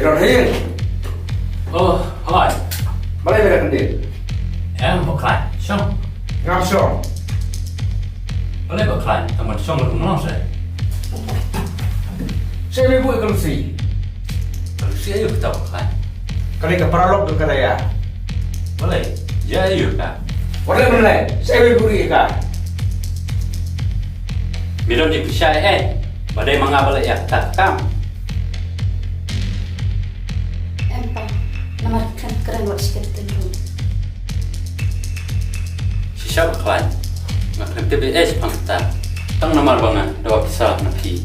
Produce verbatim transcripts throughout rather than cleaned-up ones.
Rahim. Oh, hi. Balei me da kyndit? Em, Bah Khlaiñ. Shong. Ngam shong. Balei Bah Khlaiñ? Tangba shong la kumno se? Shaei me buh ïa ka Lucy? Ka Lucy aïu kata Bah Khlaiñ? Ka dei ka paralok jong ka Daya. Balei? Ïa aïu ka? Wat leh mynlei, shaei me buh ïa ka? Me don ïa pisa eh, ba dei ma nga ba leh ïa kata ka kam. Em pa, namar khlem kren wat shi kyntien ruh. Shisha Bah Khlaiñ, nga khlem tip ei ei shaphang kata. Tang namar ba nga dawa pisa na phi,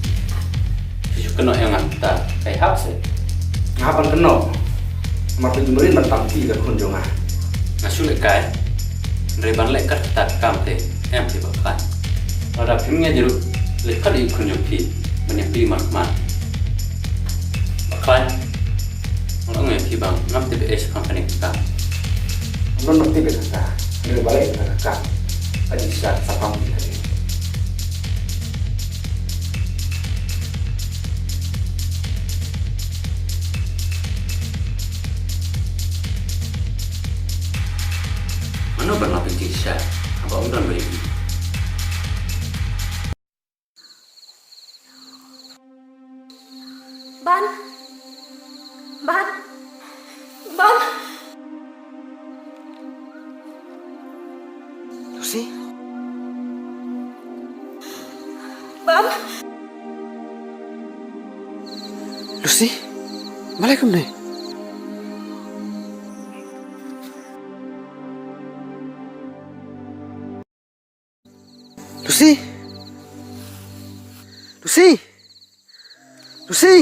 phi shu kynnoh ïa nga kata, kaei hap se? Nga hap ban kynnoh. Namar phi jumrit ban tam phi ka khun jong nga. Nga shu leh kai. Hynrei ban leh kat kata ka kam te, em phi Bah Khlaiñ. Lada phim ngeit ruh, leit khot ïa i khun jong phi ban ïa plie markhmat. Bah Khlaiñ, nga la ong ïa phi ba ngam tip ei ei shaphang kane ka kam. Ngam tip ei ei kata, hynrei balei kata ka kam ka jingshisha shaphang phi hadien. Mano ban lap ïa ka jingshisha haba ym don ba ïohi? Ban. Ban. Ban. Lucy? Ban. Lucy? Balei kumne? Lucy? Lucy? Lucy?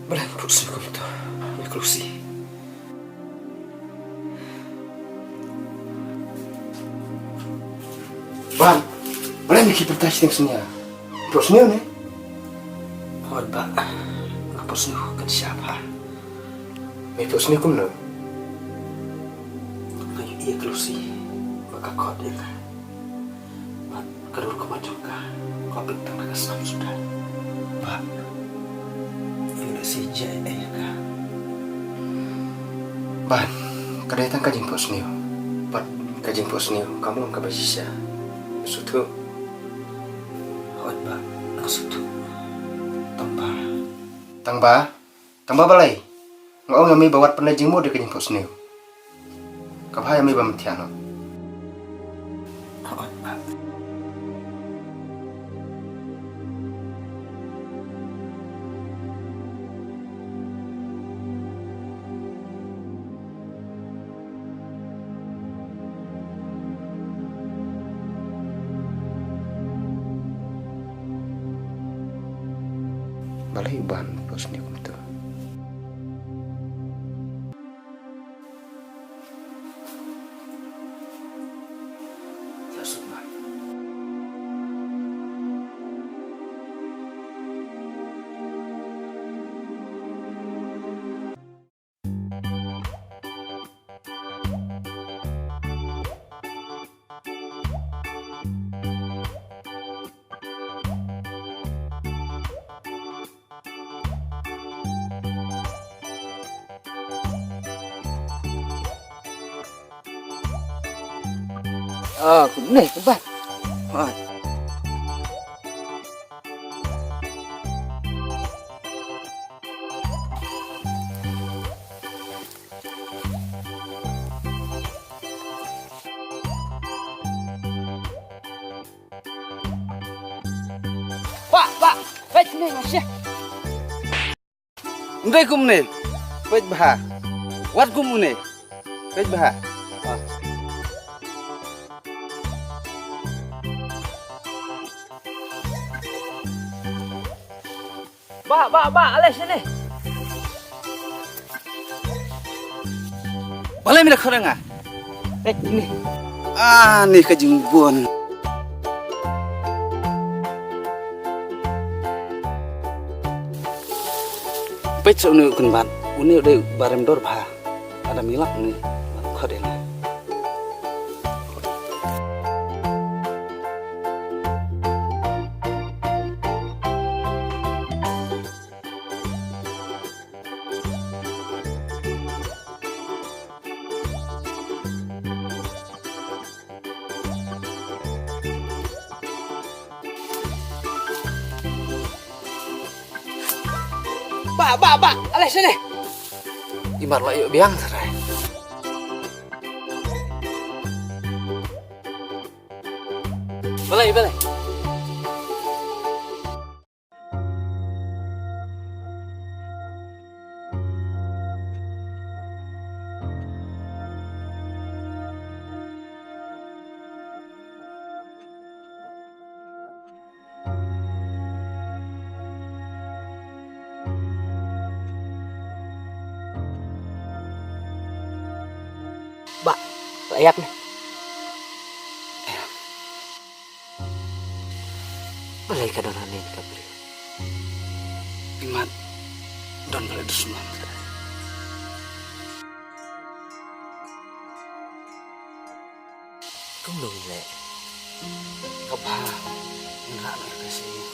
Balei put sngewbha kumta ïa ka Lucy? Ban, balei me khie pyrta shiteng synñia? Put sniew ne? Hooid bah, nga put sniew kan sha bah. Me put sniew kumno? Nga ïohi ïa ka Lucy ba ka khot ïa nga. Bad ka dur ka mat jong ka, ka pynthang da ka snam suda. Bah, ïa lehse jia ei ei ïa ka. Ban, ka dei tang ka jingphohsniew. Bad ka jingphohsniew kam long kaba shisha. Sngewthuh. Hooid bah, nga sngewthuh. Tangba. Tangba? Tangba balei? Nga ong ïa me ba wat pynleit jingmut ïa ka jingphohsniew. Ka bha ïa me ba me thiah noh. Balei u Ban phohsniew kumta? Ah, kumne, kumba. Ah. Bah, bah, peit ne, masih. Ndai kumne, peit bha. Wat kumne, peit bha. Ah. Bah, bah, bah, ale sini. Balei me da khot ïa nga? Eh, ni. Ah, ni ka jingbun. Peit sa une u kynbat, une u dei u barem dor bha. Lada me lap une, khot ïa nga. Bah, bah, bah, alai shane. Imat la ïoh biang trai. Balai, balai. Bah, la ïap ne. Balei ka don hangne ka briew? Imat don balei dusmon. Kumno ngin leh? Ka bha ngin rah noh ïa ka sha ïing